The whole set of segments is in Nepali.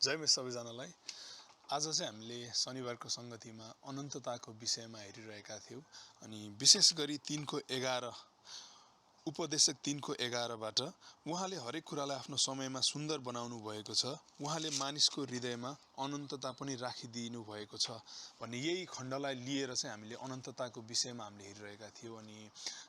जय मे सबैजनालाई। आज चाहिँ हामीले शनिबारको संगतिमा अनन्तताको विषयमा हेरिरहेका थियौं अनि विशेष गरी 3:11 उपदेशक 3:11 बाट उहाँले हरेक कुरालाई आफ्नो समयमा सुन्दर बनाउनु भएको छ। उहाँले मानिसको हृदयमा अनन्तता पनि राखिदिनु भएको छ भन्ने यही खण्डलाई लिएर चाहिँ हामीले अनन्तताको विषयमा हामीले हेरिरहेका थियौं अनि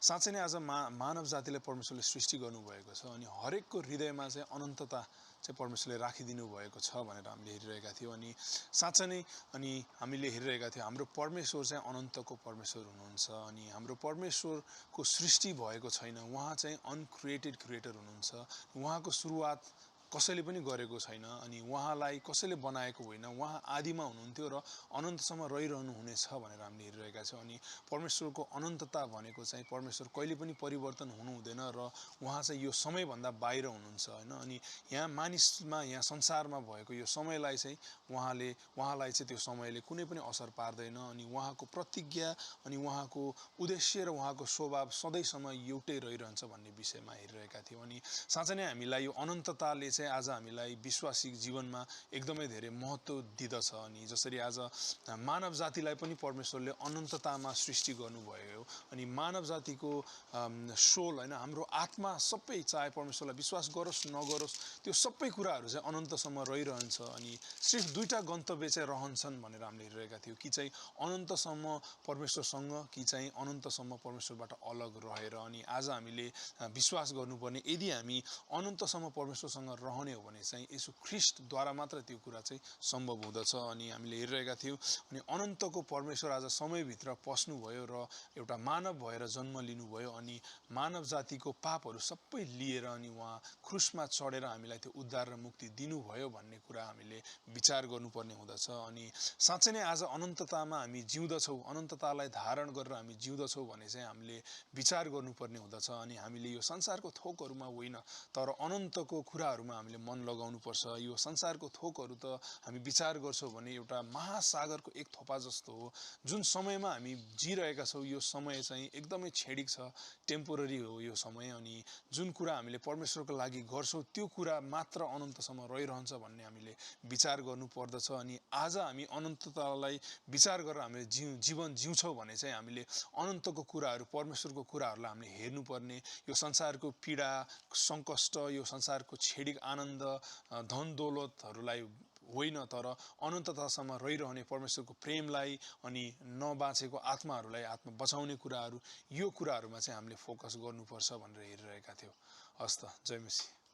साँच्चै नै आज मानव जातिले परमेश्वरले सृष्टि गर्नुभएको छ अनि हरेकको हृदयमा चाहिँ अनन्तता चाहिँ परमेश्वरले राखिदिनु भएको छ भनेर हामीले हेरिरहेका थियौं अनि साँच्चै नै अनि हामीले हेरिरहेका थियौं हाम्रो परमेश्वर चाहिँ अनन्तको परमेश्वर हुनुहुन्छ अनि हाम्रो परमेश्वरको सृष्टि भएको छैन। उहाँ चाहिँ अनक्रिएटेड क्रिएटर हुनुहुन्छ। उहाँको सुरुवात कसैले पनि गरेको छैन अनि उहाँलाई कसैले बनाएको होइन। उहाँ आदिमा हुनुहुन्थ्यो र अनन्तसम्म रहिरहनु हुनेछ भनेर हामीले हेरिरहेका छौं अनि परमेश्वरको अनन्तता भनेको चाहिँ परमेश्वर कहिले पनि परिवर्तन हुनु हुँदैन र उहाँ चाहिँ यो समयभन्दा बाहिर हुनुहुन्छ हैन। अनि यहाँ मानिसमा यहाँ संसारमा भएको यो समयलाई चाहिँ उहाँलाई चाहिँ त्यो समयले कुनै पनि असर पार्दैन अनि उहाँको प्रतिज्ञा अनि उहाँको उद्देश्य र उहाँको स्वभाव सधैँसम्म एउटै रहिरहन्छ भन्ने विषयमा हेरिरहेका थियौं अनि साँच्चै नै हामीलाई यो अनन्तताले चाहिँ आज हामीलाई विश्वासी जीवनमा एकदमै धेरै महत्त्व दिदछ अनि जसरी आज मानव जातिलाई पनि परमेश्वरले अनन्ततामा सृष्टि गर्नुभयो अनि मानव जातिको सोल हैन हाम्रो आत्मा सबै चाहे परमेश्वरलाई विश्वास गरोस् नगरोस् त्यो सबै कुराहरू चाहिँ अनन्तसम्म रहिरहन्छ अनि सिर्फ दुईटा गन्तव्य चाहिँ रहन्छन् भनेर हामीले हेरिरहेका थियौं कि चाहिँ अनन्तसम्म परमेश्वरसँग कि चाहिँ अनन्तसम्म परमेश्वरबाट अलग रहेर अनि आज हामीले विश्वास गर्नुपर्ने यदि हामी अनन्तसम्म परमेश्वरसँग रहने हो भने चाहिँ येशू ख्रीष्टद्वारा मात्र त्यो कुरा चाहिँ सम्भव हुँदछ अनि हामीले हेरिरहेका थियौं अनि अनन्तको परमेश्वर आज समयभित्र पस्नुभयो र एउटा मानव भएर जन्म लिनुभयो अनि मानव जातिको पापहरू सबै लिएर अनि उहाँ क्रुसमा चढेर हामीलाई त्यो उद्धार र मुक्ति दिनुभयो भन्ने कुरा हामीले विचार गर्नुपर्ने हुँदछ अनि साँच्चै नै आज अनन्ततामा हामी जिउँदछौं अनन्ततालाई धारण गरेर हामी जिउँदछौं भने चाहिँ हामीले विचार गर्नुपर्ने हुँदछ अनि हामीले यो संसारको थोकहरुमा होइन तर अनन्तको कुराहरुमा हामीले मन लगाउनु पर्छ। यो संसारको थोकहरु त हामी विचार गर्छौं भने एउटा महासागरको एक थोपा जस्तो हो। जुन समयमा हामी जिरहेका छौं यो समय चाहिँ एकदमै क्षणिक छ, टेम्पोररी हो यो समय अनि जुन कुरा हामीले परमेश्वरको लागि गर्छौं त्यो कुरा मात्र अनन्तसम्म रहिरहन्छ भन्ने हामीले विचार गर्नु पर्दछ अनि आज हामी अनन्ततालाई विचार गरेर हामीले जीवन जिउँछौं भने चाहिँ हामीले अनन्तको कुराहरु परमेश्वरको कुराहरुलाई हामीले हेर्नुपर्ने यो संसारको पीडा संकष्ट यो संसारको क्षणिक आनन्द धन दौलतहरुलाई होइन तर अनन्ततासम्म रहिरहने परमेश्वरको प्रेमलाई अनि नबाचेको आत्माहरुलाई आत्मा बचाउने कुराहरु यो कुराहरुमा चाहिँ हामीले फोकस गर्नुपर्छ भनेर हेरिरहेका थियौं। हस्त जय मसीह।